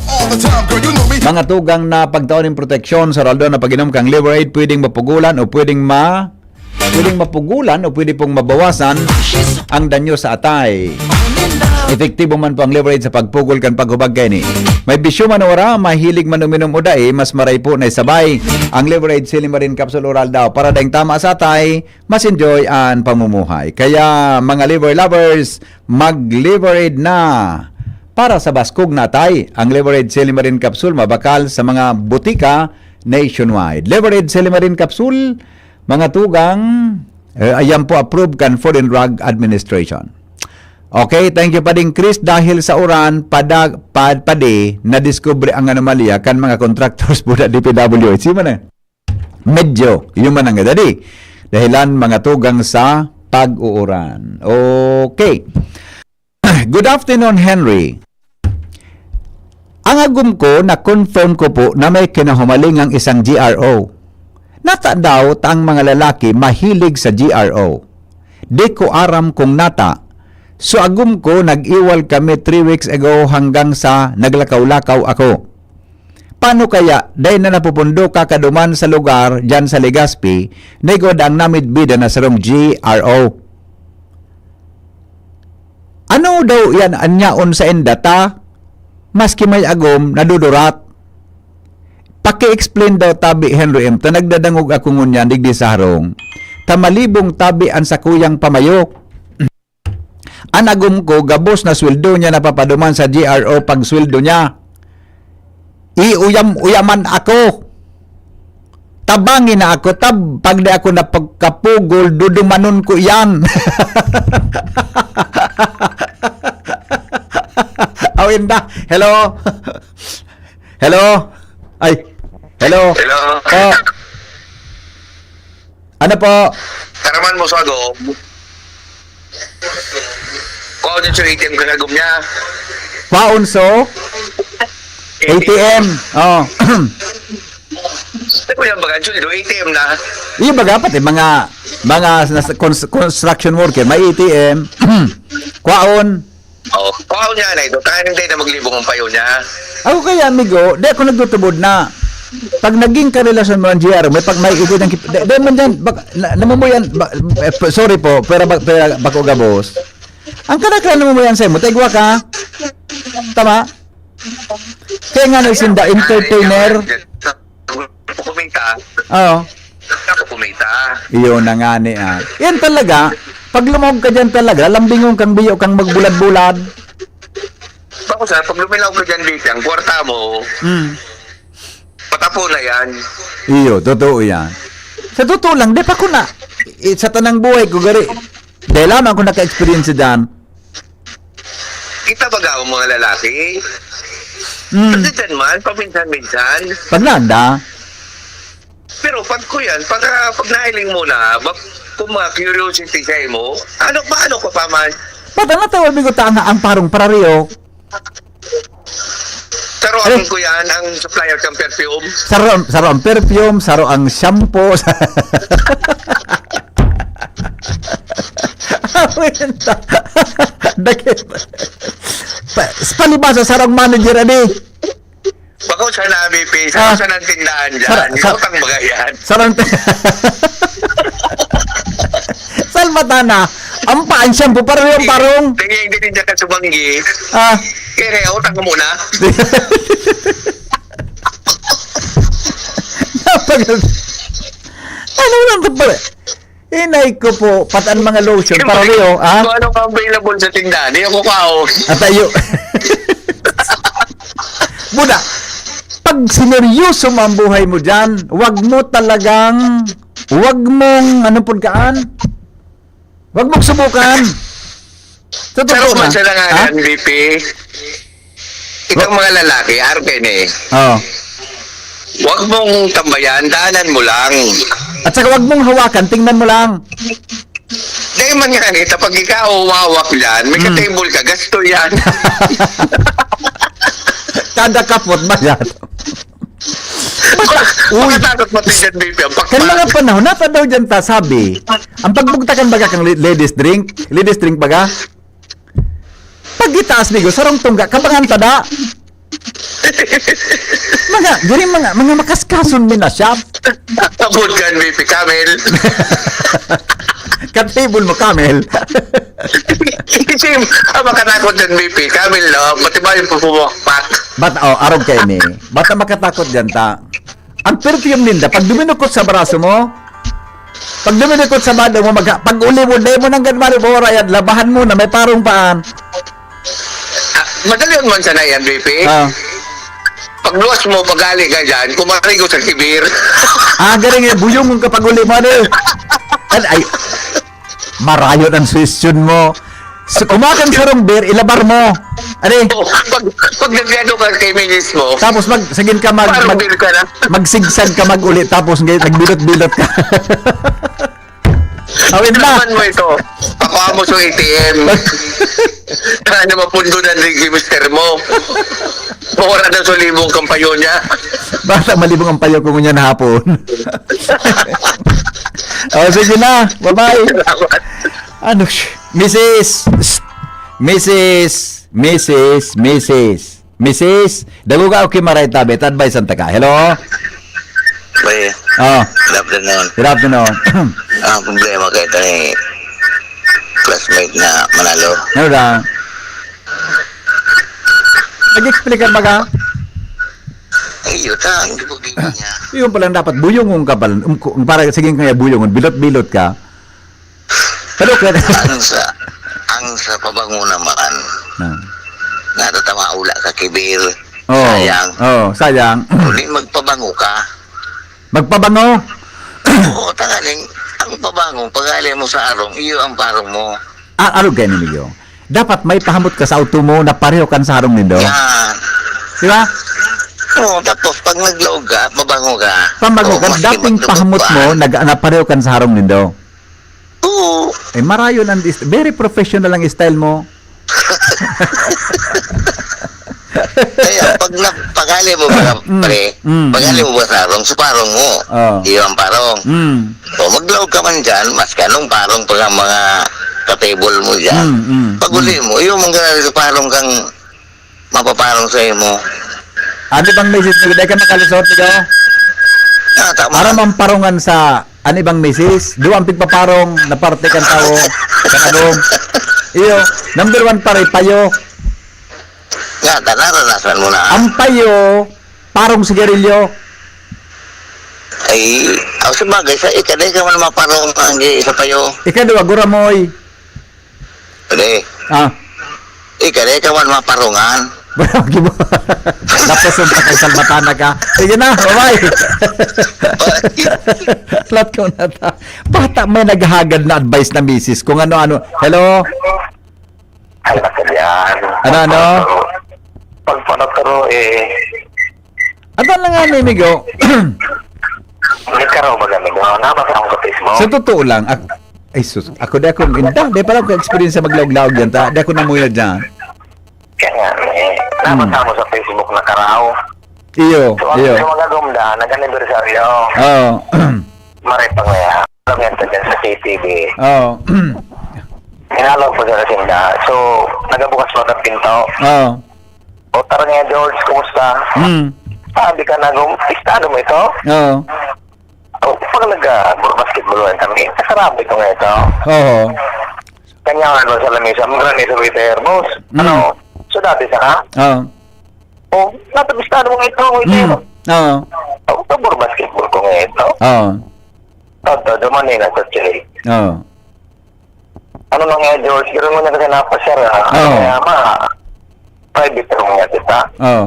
mga tugang na pagtao nin proteksyon sa raldo na pag-inom kang Liver Aid, pwedeng mapugulan o pwedeng ma-, pwedeng mapugulan o pwede pong mabawasan ang danyo sa atay. Epektibo man po ang Liver Aid sa pagpugol kan paghubag kaini. May bisyo man o wara, mahilig man uminom o dai, mas maray po na isabay ang Liver Aid Silimarin Capsule Oral daw para daing tama sa atay, mas enjoy an pamumuhay. Kaya, mga liver lovers, mag-Liver Aid na! Para sa baskog na atay, ang Liver Aid Silimarin Capsule mabakal sa mga butika nationwide. Liver Aid Silimarin Capsule, mga tugang, eh, ayan po, approved kan Food and Drug Administration. Okay, thank you, Pading Chris. Dahil sa uran, pada-, pa-, padi, nadiskubre ang anomalya kan mga contractors po na D P W H. Sino na? Medyo, yun man ang dadi. Dahilan, mga tugang sa pag-uuran. Okay. Good afternoon, Henry. Ang agom ko, na-confirm ko po na may kinahumaling ang isang G R O. Nata daw ta ang mga lalaki mahilig sa G R O. Di ko aram kung nata. So, agom ko, nag-iwal kami three weeks ago hanggang sa naglakaw-lakaw ako. Paano kaya, dai na napupundo ka kaduman sa lugar diyan sa Legazpi, na igwa dang namidbidan na sarong G R O? Ano daw yan an yaon sainda ta? Maski may agom, nadudurat. Paki-explain daw tabi, Henry M, ta nagdadangog ako ngunyan digdi sa harong. Ta malibong tabi an sakuyang pamayo. An agom ko, gabos na sweldo niya napapaduman sa G R O pag sweldo niya. Iuyam-uyaman ako. Tabangi na ako, tab-, pag di ako napagkapugol, dudumanon ko iyan. Aw, inda. Hello? Hello? Ay, hello? Hello? Po. Ano po? Taraman mo sa agom. Kuha din sa A T M ka sa agom niya. Paunso? A T M. Oh. Ano yan baga? Actually, do A T M na. Iyo baga, pati mga, mga nas-, cons-, construction worker, may A T M. Kwaon. Oh, kuha niya na ito. Kaya hindi na maglibong ang payo niya. Ako kaya, amigo, di ako nagtutubod na. Pag naging karelasyon mo ang G R, may pag may ikot ang kip-, di, di man dyan, bak-, na, namumuyan, ba-, eh, p-, sorry po, pero ba-, pero bako gabos. Ang kanaklan namumuyan sa'yo mo, taigwa ka? Tama? Kaya nga nagsinda, entertainer. Kumita. Oo. Ako kumita. Iyon na nga ni, ah. Yan talaga, pag lumog ka dyan talaga, lambingon kang biyo kang magbulad-bulad. Bako sa, pag lumilaw ka dyan dito, ang kwarta mo, Hmm. patapo na yan. Iyo, totoo yan. Sa totoo lang, di pa ko na, eh, sa tanang buhay ko, gari, dahil lamang ako naka-experience dyan. Kita baga ang mga lalaki? Hmm. Kasi dyan man, paminsan-minsan. Pag nanda. Pero pag ko yan, pag, ah, pag nailing mo na, bak-, kung mga curiosity sa imo, ano ba, ano ka pa man? Pag ano tawag mo ta nga ang parong pararyo? Saro ang Eh. ko yan, ang supplier kang perfume. Saro, saro ang perfume, saro ang shampoo. Awin ta. Daki-, pa-, palibasa, saro ang manager, ani? Bako sa nabi, pe. Sa, Ah. sa nang tindahan dyan. Sara-, Yung sa-, utang baga yan. Sarang t-, Salvatana, ang paan siyang buparong parong. Tingin, tingin dyan ka sumanggi. Ah. Kaya, kaya utang ka muna. Napag-, Pare, inay ko po, pati an mga lotion, para Siyempre, Rio, ha? kung ano ang available sa tindahan, di ako kaon. At ayo. Buda, pag sineryoso mo ang buhay mo dyan, wag mo talagang, wag mong, ano po kaan? Wag mong subukan. Sa Pero totoo man na. sa Ha? nangalan, V P, itong Wa- mga lalaki, R K na eh. Oh. Huwag mong tambayan, daanan mo lang. At saka wag mong hawakan, tingnan mo lang. Dahil man nga, eh, kapag ikaw humawak dyan, may Mm. ka-table ka, gasto yan. Kada kapot, bayad. Uy. Makatakot pati dyan, V P, ang pakpak. Kan mga panahon, nata daw dyan ta, sabi, ang pagbugtakan baga kang li-, ladies drink, ladies drink baga, pag itaas, Migo, sarong tungga, kabangan ta da. Mga, diri mga, mga makaskason mi na siya. Abot kan V P Camel. Katibol mo, Camel. Kasi, ang makatakot dyan, V P Camel, no? Pati ba yung pupupakpak? Bat, oh, arog kayo ni. Bata makatakot dyan, ta. Ang perfume ninda, pag duminukot sa braso mo, pag duminukot sa bado mo, magha-, pag uli mo, dai mo nang ganmari, bora yan, labahan mo na, may parong paan. Ah, madali yun man sana yan, V P. Ah. Pagluwas mo, pagali ka dyan, kumarigo sa kibir. Ah, galing eh, buyong mong kapag uli mo, ano eh. Ay, ay, marayon ang suwestyon mo. So, kumakan sarong beer, ilabar mo. Ano eh? Oh, pag, pag nagbiado ka kay misis mo, Tapos mag, sagin ka mag, parang mag, beer ka na. magsigsag ka mag-uli, tapos ngay-, nagbilot-bilot ka. Awin na. Naman mo ito. Pakuha mo sa A T M. Ano mapundo na rin yung mister mo? Mawala na sa libong kampayo niya. Basta malibong ang payo ko ngunyan hapon. Oh, sige na. Bye-bye. Salamat. Ano, sh-, Misis, sh-, Misis, Misis, Misis, Misis, daguga o kimaray tabi, ta-advisean taka. Hello? Bay, Oh, good afternoon. good afternoon. Ang problema kay ito ni classmate na Manalo. Ano na? Nag-explicar ba ka? Ay, yun, ta, ang gibugin niya. Yun pala dapat, buyungon ka pala. Um, ku-, para sige kaya buyungon, bilot-bilot ka. Pero kaya Ang sa, ang sa pabango naman, Ah. natatama ula ka kibir. Oh. Sayang. Oh, sayang. Kundi magpabango ka. Magpabango? Oo, tanganing, ang pabango, pag-ali mo sa arong, iyo ang parong mo. Ah, arog kayo ni Migo. Dapat may pahamot ka sa auto mo na pareho kan sa harong nindo. Yan. Di ba? Oo, tapos pag naglaog ka, mabango ka. Pambago Oo, ka, maski dating magdugog pahamot pa. mo, nag-, na pareho kan sa harong nindo. Oo. Eh, marayon ang dis-, very professional ang style mo. Kaya pag na-, pag-ali mo ba, Mm, pre? mm, Pag-ali mm. mo ba sa arong? Sa parong mo. Oh. Iyo ang parong. Mm. O, maglaog ka man dyan, mas kanong parong pa ang mga ka-table mo dyan. Mm, mm, Pag-uli mm. mo, iyo ang mga parong kang mapaparong sa imo. Ano bang message mo? Dahil ka makalusot, ikaw? Ah, tama. Aram ang parungan sa ano bang misis? Duwa ang pigpaparong na parte kan tawo, kan agom. Iyo, number one pare, payo. Nga, ta, naranasan mo na. Ang payo, parong sigarilyo. Ay, aw, sa bagay, sa ika, di ka man maparong ang gi-, sa payo. Ikaduwa, guramoy. Pre, Ah. Ika, di ka man maparungan. Tapos yung patay salbatana ka. Sige na, bye-bye. Bye. Lat ko na ta. Bata, may naghahagad na advice na misis kung ano-ano. Hello? Ay, nasa diyan. Ano, ano? Pagpanataro, eh. Ato na nga ni Migo. Nagkaraw ba kami? Nabasa akong sa Facebook. Sa totoo lang, ak-, ay sus, ako di ako, inda, di pa lang ko experience sa maglaog-laog yan, ta, di ako namuya dyan. Kaya nga, eh, Hmm. nabasa mo sa Facebook na karaw. Iyo, So, ang iyo. yung mga gumda, nag-anibersaryo. Oo. Maray pa kaya. Alam yan, dyan sa K T V. Oo. Hinalaw ko sa sinda. So, nagabukas mo ang pinto. Oo. O, tara nga, George, kumusta? Hmm. Sabi ka na, gum-, pistado mo ito? Oo. O, pag nag-, ah, basketball kami, kasarap ito nga ito. Oo. Kanya nga doon sa lamesa, marami sa waiter, boss. Mm. Ano? So, dati sa ka? Oo. O, natapistado mo nga ito, waiter. Mm. Oo. O, pabor basketball ko nga ito. Oo. Oto, duman na sa Chile. Oh. Ano na nga, George? Gano'n mo na kasi napasyar, ha? Oo. Kaya ma, private room nga kita. Oh.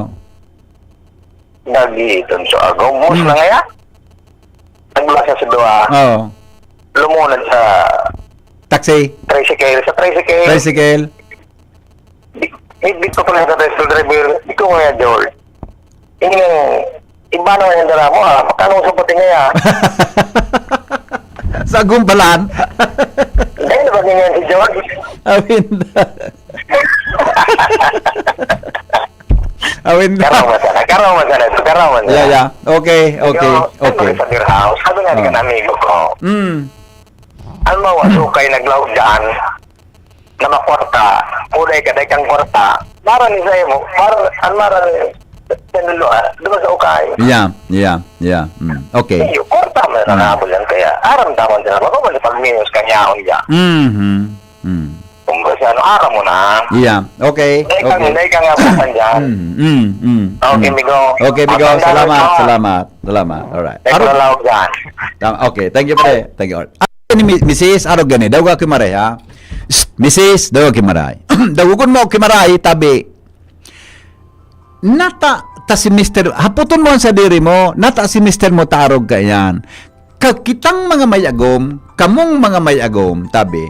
Nagiiton sa agaw. Bus Hmm. na nga yan. Naglasa sa duwa. Oh. Lumunod sa Taxi. Tricycle. Sa tricycle. Tricycle. Bitbit ko pala sa tricycle driver. Di ko kaya, George. Yung, iba naman yung dala mo, ha? Magkano sa puti nga, ha? Sa Gumpalan. Dahil ba ganyan si George? Awin. Awin. Karaw man sana. Karaw man sana. Karaw man sana. Yeah, yeah. Okay, okay, Ikaw, okay. Sa beer house. Sabi nga ni Oh. kanami ko, Mm. Ano ba, sukay naglaog dyan na makwarta, kulay ka, dahil kang kwarta, mara ni sa'yo mo, mara, ang mara ni, sa lalo, ah, di ba sa ukay? Yeah, yeah, yeah. Mm. Okay. Iyo, kwarta mo na Mm. nangabol yan, kaya aram naman sila, baka man pag minus ka niya, niya. Mhm. Mm. Kung ba siya, ano, aram mo na. Yeah. Okay. Dahil kang, Okay. dahil kang nga bukan dyan. Mm, mm, mm, Okay, mm. Migo. Okay, Migo. Ang ganda Salamat, mo. Salamat. Salamat. Alright. Dahil Arog- nalaog dyan. Tama. Okay, thank you, pare. Thank you. Ah, ni Mi- Misis, arog gani. Daw ka kimare, ha? Shh, Misis, daw ka kimare. Daw ko mo kimare, tabi. Nata ta si Mister, haputon mo ang sadiri mo, nata si Mister mo tarog ka yan. Ka-, kitang mga may agom, kamong mga may agom, tabi.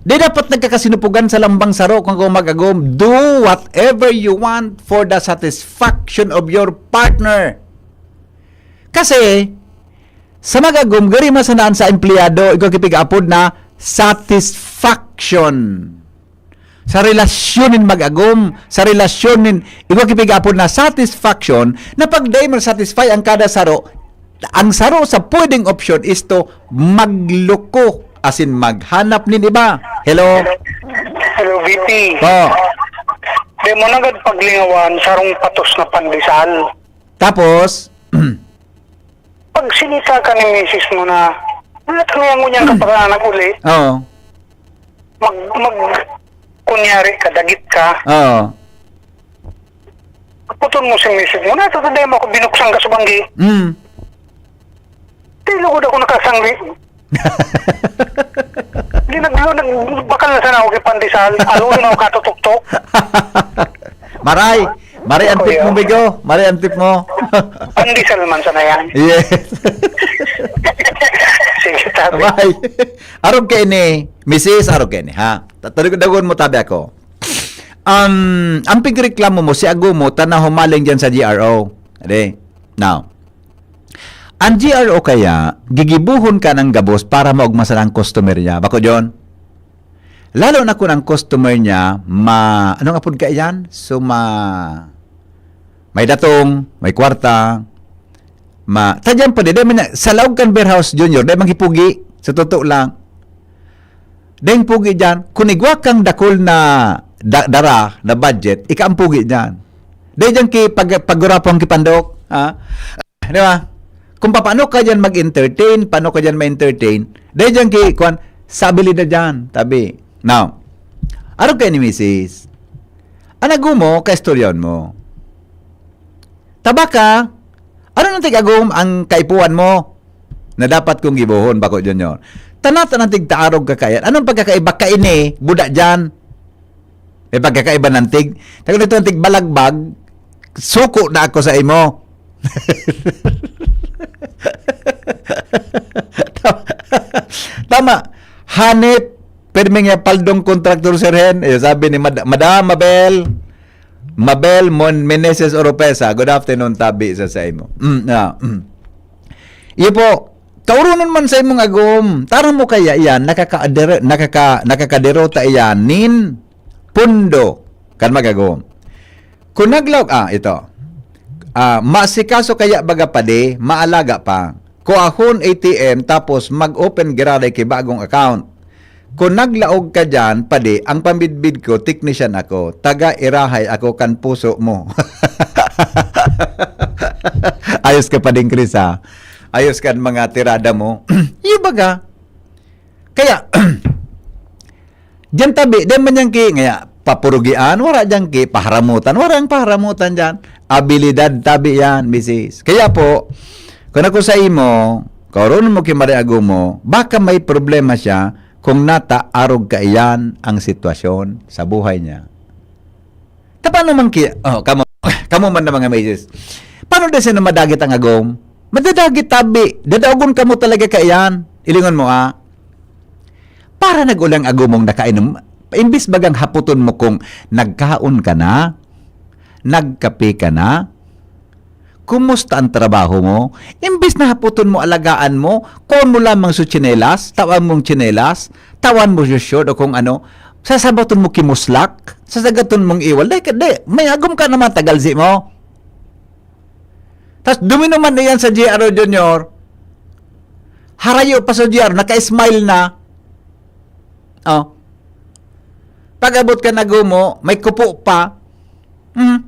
Di dapat nagkakasinupugan sa lambang saro kung ako mag-agom. Do whatever you want for the satisfaction of your partner. Kasi, sa mag-agom, gari masanaan sa empleyado, ikaw kipig-apod na satisfaction. Sa relasyon nin mag-agom, sa relasyon nin, ikaw kipig-apod na satisfaction, na pag dai mo satisfy ang kada saro, ang saro sa pwedeng option is to magloko, as in maghanap nin iba. Hello? Hello, V P. Po. Di mo nagad paglingawan, sarong patos na pandesal. Tapos, Pag sinita ka ni misis mo na, "Ano ka niya ngunyan ka pa nag-uli?" Oo. Mag, mag, kunyari ka, dagit ka, Oo. puton mo si misis mo, "Nasa sa demo ako, binuksan ka sa banggi." Mm. Di lugod ako nakasangli. Di nag, nagbakal na sana ako kay pandesal. Alo na ako katutuktok. Maray. Maray ang tip mo, Migo. Maray ang tip mo. Pandesal man sana yan. Yes. Sige, tabi. Bye. Arog kaini, misis, arog kaini, ha? Tataligon mo tabi ako. Um, ang pigreklamo mo, si ago mo, tana humaling dyan sa G R O. Ade. Now, ang G R O kaya, gigibuhon ka ng gabos para maugmasan ang customer niya. Bako, John? Lalo na kung ang customer niya, ma, anong apod ka iyan? So, ma, may datong, may kwarta, ma, tadyan pa di, di man niya, sa laog kan beer house, Junior, di man kipugi, sa totoo lang. Deng pugi dyan, kung igwa kang dakol na da, dara, na budget, ika ang pugi dyan. Di dyan ki pag, pagurapong kipandok, ha? Di ba? Kung paano ka dyan mag-entertain, paano ka dyan ma-entertain, di dyan ki, kwan, sa abilidad dyan, tabi. Now, arog kayo ni misis. Ang ago mo, kaistoryahan mo. Tabaka, ano nang tig-agom ang kaipuhan mo na dapat kong gibohon, bako, Junior? Tana-tana tig taarog ka kayan. Anong pagkakaiba kaini, buda dyan? May pagkakaiba ng tig. Tago nito ang tig balagbag, suko na ako sa imo. Tama. Hanip, pirmi nga paldong kontraktor, Sir Hen. Eh, sabi ni Mad-, Madam Mabel, Mabel Mon Meneses Oropesa, good afternoon, tabi sa sa imo. Mm, ah, mm. Iyo po, kaurunon man sa imong agom, tara mo kaya iyan, nakaka-, nakaka-, nakakaderota iyan nin pundo kan mag-agom. Kung naglaog, ah, ito. Ah, masikaso kaya baga padi, maalaga pa. Kuahon A T M tapos mag-open giraray ki bagong account. Kung naglaog ka dyan, padi, ang pambidbid ko, teknisyan ako. Taga-irahay ako kan puso mo. Ayos ka pa din, Chris, ha? Ayos ka ang mga tirada mo. Yung baga. Kaya, diyan tabi, di man yan ki, ngaya, papurugian, wala diyan ki, paharamutan, wala ang paharamutan diyan. Abilidad tabi yan, misis. Kaya po, kung ako sa imo, Kaoronon mo ki Maria Agomo, baka may problema siya kung nata arog kaiyan ang sitwasyon sa buhay niya. Ta paano man ki-, oh, kamo, kamo man na mga misis. Paano da siya na madagit ang agom? Madadagit tabi. Dadaogon kamo talaga kaiyan. Ilingon mo, ah. Para nag-ulang agumong nakainom, imbis bagang haputon mo kung nagkaon ka na, nagkape ka na, kumusta ang trabaho mo, imbis na haputon mo, alagaan mo, kuon mo lamang su tsinelas, tawan mong tsinelas, tawan mo su short o kung ano, sasabaton mo kimuslak, sasagaton mong iwal. Dai ka, dai, may agom ka naman, tagalsi mo. Tas duminuman na yan sa G R O Junior. Harayo pa sa G R O, naka-smile na. Oh. Pag-abot ka na gumo, may kupo pa. Hmm.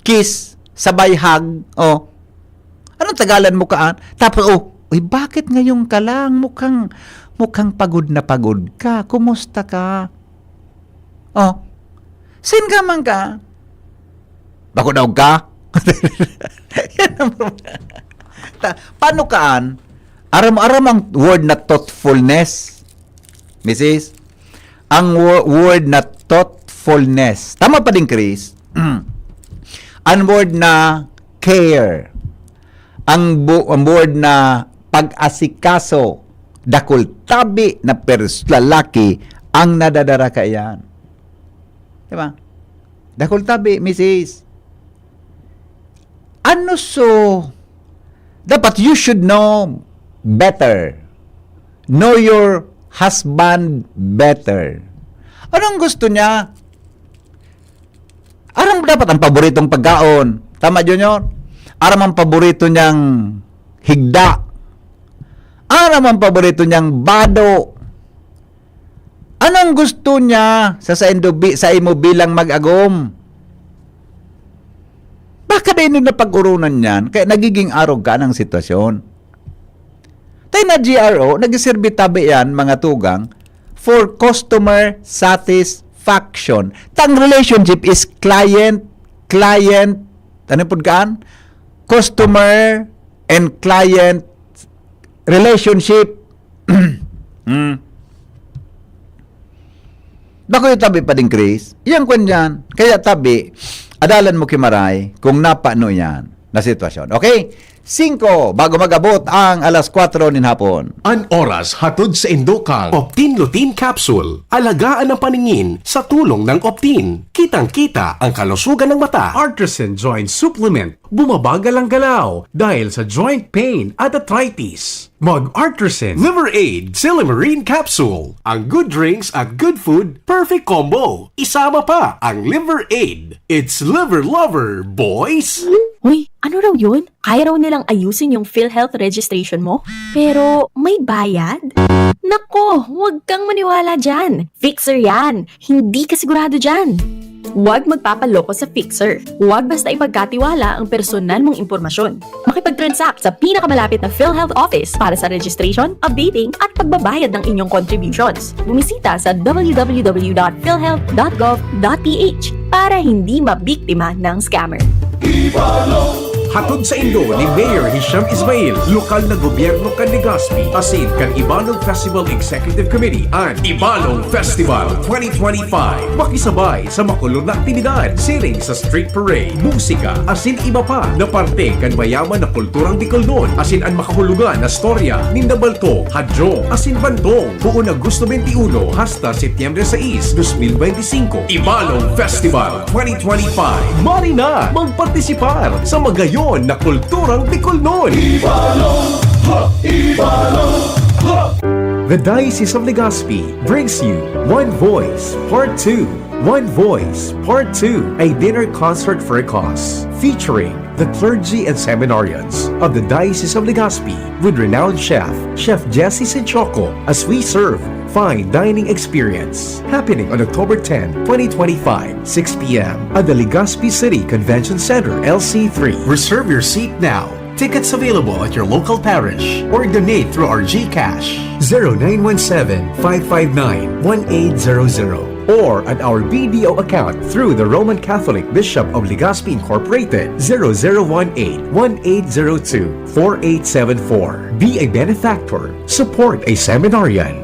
Kiss, sabay hug. Oh. Anong tagalan mo kaan? Tapos, oh, uy, bakit ngayon ka lang? Mukhang, mukhang pagod na pagod ka. Kumusta ka? Oh. Sin ka man ka? Bako daog ka? Yan ang problema. Ta-, paano kaan? Aram, aram ang word na thoughtfulness, misis? Ang wo-, word na thoughtfulness. Tama pa din, Chris. Ang word na care. Ang bu-, ang word na pag-asikaso. Dakul tabi na pers-, lalaki ang nadadara kaiyan. Di ba? Dakul tabi, misis. Ano so, dapat you should know better. Know your husband better. Anong gusto niya? Aram dapat ang paboritong pagkaon. Tama, Junior? Aram ang paborito niyang higda. Aram ang paborito niyang bado. Anong gusto niya sa saindo bi-, sa imo bilang mag-agom? Baka dai nindo napag-oronan yan, kaya nagiging arog ka ng sitwasyon. Tayo na G R O, nagsiserbi tabi yan, mga tugang, for customer satisfaction. Tang relationship is client, client, ano pud kaan? Customer and client relationship. Hmm. Bako yung tabi pa din, Chris. Yang kwan yan. Kaya tabi, adalan mo ki Maray kung napano yan na sitwasyon. Okay? Singko, bago mag-abot ang alas kwatro nin hapon. An oras hatod sa indo kan Optin Lutein Capsule. Alagaan ang paningin sa tulong ng Optin. Kitang-kita ang kalusugan ng mata. Artisan Joint Supplement. Bumabagal ang galaw dahil sa joint pain at arthritis. Mag Artisan Liver Aid Silymarin Capsule. Ang good drinks at good food, perfect combo. Isama pa ang Liver Aid. It's Liver Lover, boys! Uy, ano raw yun? Kaya raw nilang ayusin yung PhilHealth registration mo? Pero may bayad? Nako, huwag kang maniwala dyan. Fixer yan. Hindi ka sigurado dyan. Huwag magpapaloko sa Fixer. Huwag basta ipagkatiwala ang personal mong impormasyon. Makipag-transact sa pinakamalapit na PhilHealth office para sa registration, updating, at pagbabayad ng inyong contributions. Bumisita sa w w w dot philhealth dot gov dot p h para hindi mabiktima ng scammer. Hatod sa indo ni Mayor Hisham Ismail, lokal na gobyerno kan Legazpi, asin kan Ibalog Festival Executive Committee, an Ibalog Festival twenty twenty-five. Makisabay sa makulog na aktibidad, siring sa street parade, musika, asin iba pa na parte kan mayaman na kulturang Bicolnon, asin an makahulugan na storya ninda Baltong, Hadyo, asin Bantong. Poon Agosto twenty-one hasta Setyembre sais, dos mil benti singko. Ibalog Festival twenty twenty-five. Mari na magpartisipar sa magayon na kulturang Bicolnon! Ibalog! Ha! Ibalog! Ha! The Diocese of Legazpi brings you One Voice Part two. One Voice Part two, a dinner concert for a cause, featuring the clergy and seminarians of the Diocese of Legazpi with renowned chef, Chef Jesse Sinchoco, as we serve fine dining experience. Happening on October ten, twenty twenty-five, six p m at the Legazpi City Convention Center, L C three. Reserve your seat now. Tickets available at your local parish or donate through our GCash. Zero nine one seven, five five nine, one eight zero zero. or on our B D O account through the Roman Catholic Bishop of Legazpi Incorporated, zero zero one eight, one eight zero two, four eight seven four. Be a benefactor. Support a seminarian.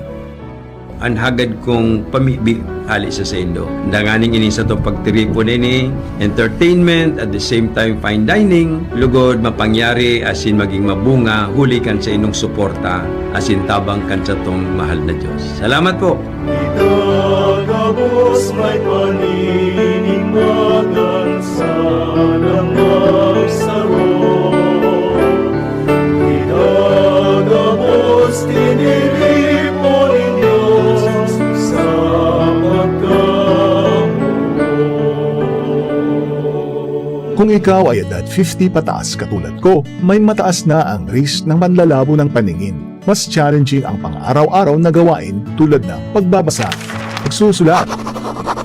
An hagad kong pamibi hali sa saindo. Danganing ini sa tong pagtiripon ini, entertainment, at the same time fine dining, lugod mapangyari asin maging mabunga huli kan sa inong suporta asin tabang kan satong mahal na Diyos. Salamat po! Itagabos may paninimbagan sa damang saro. Itagabos tiniripo nin Diyos sa pagkamuot. Kung ikaw ay edad fifty pataas katulad ko, may mataas na ang risk ng panlalabo ng paningin. Mas challenging ang pang-araw-araw na gawain tulad ng pagbabasa, pagsusulat,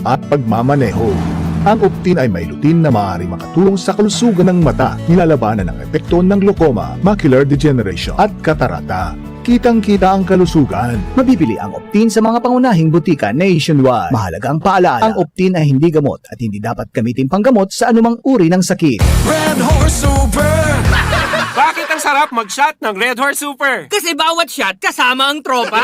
at pagmamaneho. Ang Optin ay may lutein na maaaring makatulong sa kalusugan ng mata, nilalabanan ang epekto ng glaucoma, macular degeneration, at katarata. Kitang-kita ang kalusugan. Mabibili ang Optin sa mga pangunahing butika nationwide. Mahalagang paalaala, ang Optin ay hindi gamot at hindi dapat gamitin panggamot sa anumang uri ng sakit. Red Horse Super! Bakit ang sarap mag-shot ng Red Horse Super? Kasi bawat shot kasama ang tropa.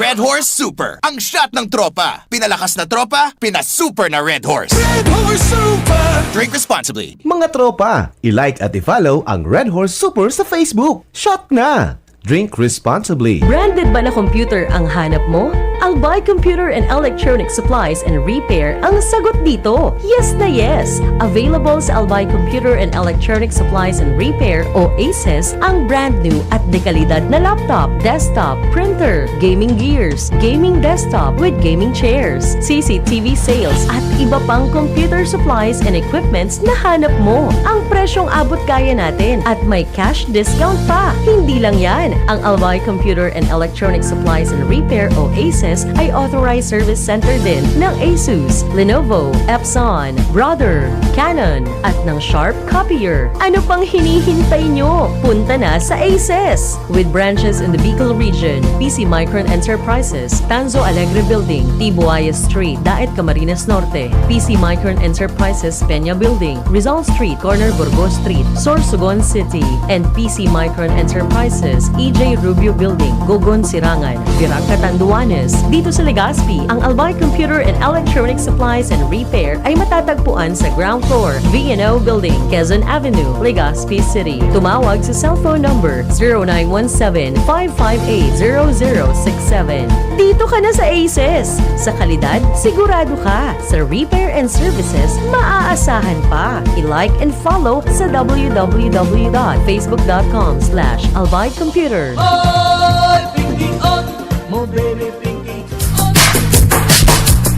Red Horse Super, ang shot ng tropa. Pinalakas na tropa, pinasuper na Red Horse. Red Horse Super! Drink responsibly. Mga tropa, i-like at i-follow ang Red Horse Super sa Facebook. Shot na! Drink responsibly. Branded ba na computer ang hanap mo? Albay Computer and Electronic Supplies and Repair ang sagot dito. Yes na yes! Available sa Albay Computer and Electronic Supplies and Repair o ACES ang brand new at dekalidad na laptop, desktop, printer, gaming gears, gaming desktop with gaming chairs, C C T V sales at iba pang computer supplies and equipments na hanap mo. Ang presyong abot kaya natin at may cash discount pa. Hindi lang yan, ang Albay Computer and Electronic Supplies and Repair o ACES ay authorized service center din ng Asus, Lenovo, Epson, Brother, Canon, at ng Sharp Copier. Ano pang hinihintay nyo? Punta na sa ACES! With branches in the Bicol region, P C Micron Enterprises, Tanzo Alegre Building, Tibuaya Street, Daet, Camarines Norte, P C Micron Enterprises, Peña Building, Rizal Street, corner Burgos Street, Sorsogon City, and P C Micron Enterprises, E J Rubio Building, Gogon, Sirangan, Virac, Catanduanes. Dito sa Legazpi, ang Albay Computer and Electronic Supplies and Repair ay matatagpuan sa ground floor, V and O Building, Quezon Avenue, Legazpi City. Tumawag sa cellphone number zero nine one seven, five five eight, zero zero six seven. Dito ka na sa ACES! Sa kalidad, sigurado ka. Sa repair and services, maaasahan pa. I-like and follow sa w w w dot facebook dot com slash albay computer. Oy, Pinky, oy! Mo, baby, Pinky.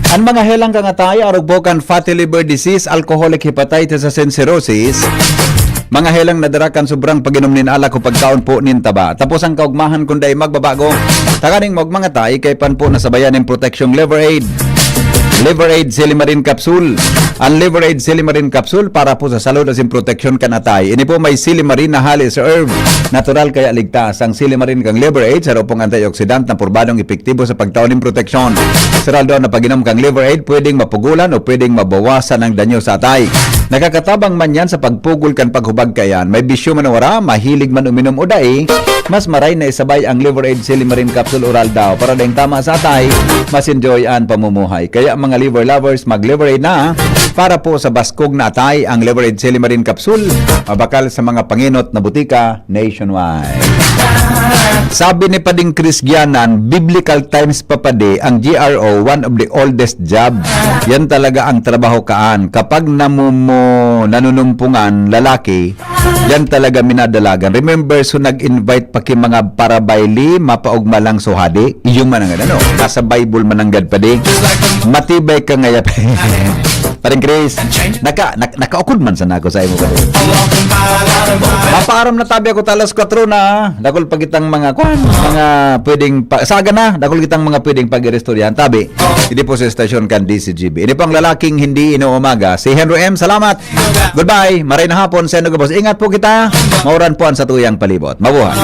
An mga helang kan atay, arog po kan fatty liver disease, alcoholic hepatitis asin cirrhosis, mga helang nadara kan sobrang pag-inom nin alak o pagkaon po nin taba. Tapos ang kaugmahan kun dai magbabago, tanganing maogma an atay, kaipuhan po na sabayan nin proteksyong Liver Aid. Liver Aid Silimarin Capsule. An Liver Aid Silimarin Capsule para po sa salud asin proteksyon kan atay. Ini po may silimarin na hali sa herb. Natural kaya ligtas. Ang silimarin kan Liver Aid, saro pong antioxidant na probadong epektibo sa pagtao nin proteksyon. Sa aldaw na pag-inom kan Liver Aid, pwedeng mapugulan o pwedeng mabawasan ang danyo sa atay. Nakakatabang man yan sa pagpugol kan paghubag kaiyan. May bisyo man o wara, mahilig man uminom o dai, mas maray na isabay ang Liver Aid Silimarin Capsule Oral daw para daing tama sa atay, mas enjoy an pamumuhay. Kaya mga liver lovers, mag-Liver Aid na para po sa baskog na atay ang Liver Aid Silimarin Capsule, mabakal sa mga pangenot na butika nationwide. Sabi ni Pading Chris Gianan, biblical times pa padi ang G R O, one of the oldest job. Yan talaga ang trabaho kaan. Kapag namumu-, nanunumpungan, lalaki, yan talaga minadalagan. Remember, so nag-invite pa ki mga parabayli, mapaogma lang so hadi. Iyo man ang ano, nasa Bible man nanggad pa di. Matibay ka ngayap. Paring Chris, naka, nak-, nakaukod man sana ako sa imo, pare. Mapaaram na tabi ako talas kwatro na. Dakul pa kitang mga kwan, mga pwedeng pa, saga na, dakul kitang mga pwedeng pag-iristoryahan. Tabi, hindi po sa estasyon kan D C G B. Ini po ang lalaking hindi inuumaga. Si Henry M, salamat. Goodbye. Maray na hapon sa inyo gabos. Ingat po kita. Mauran po ang satuyang palibot. Mabuhay.